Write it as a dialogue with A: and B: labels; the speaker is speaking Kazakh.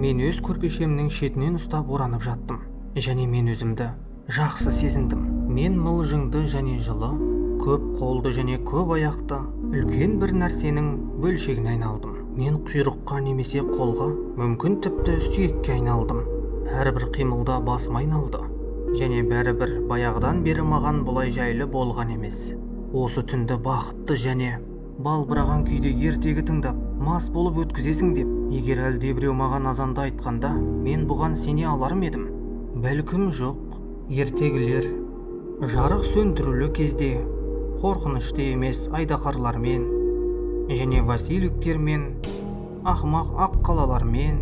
A: Мен өз көрпешемнің шетінен ұстап оранып жаттым және мен өзімді жақсы сезіндім. Мен мылжыңды және жылы, көп қолды және көп аяқты үлкен бір нәрсенің бөлшегіне айналдым. Мен құйрыққа немесе қолға, мүмкін, тіпті сүйекке айналдым. Әрбір қимылда басым айналды және бәрібір баяғыдан бері маған бұлай жайлы болған емес. Осы түнді бақытты және балбыраған күйде ертегі тыңдап, мас болып өткізесің деп егер әлдебіреу маған азанда айтқанда, мен бұған сене алар ма едім? Бәлкім, жоқ. Ертегілер жарық сөндірулі кезде қорқынышты емес айдаһарлармен және василисктермен, ақымақ ақ қалалармен.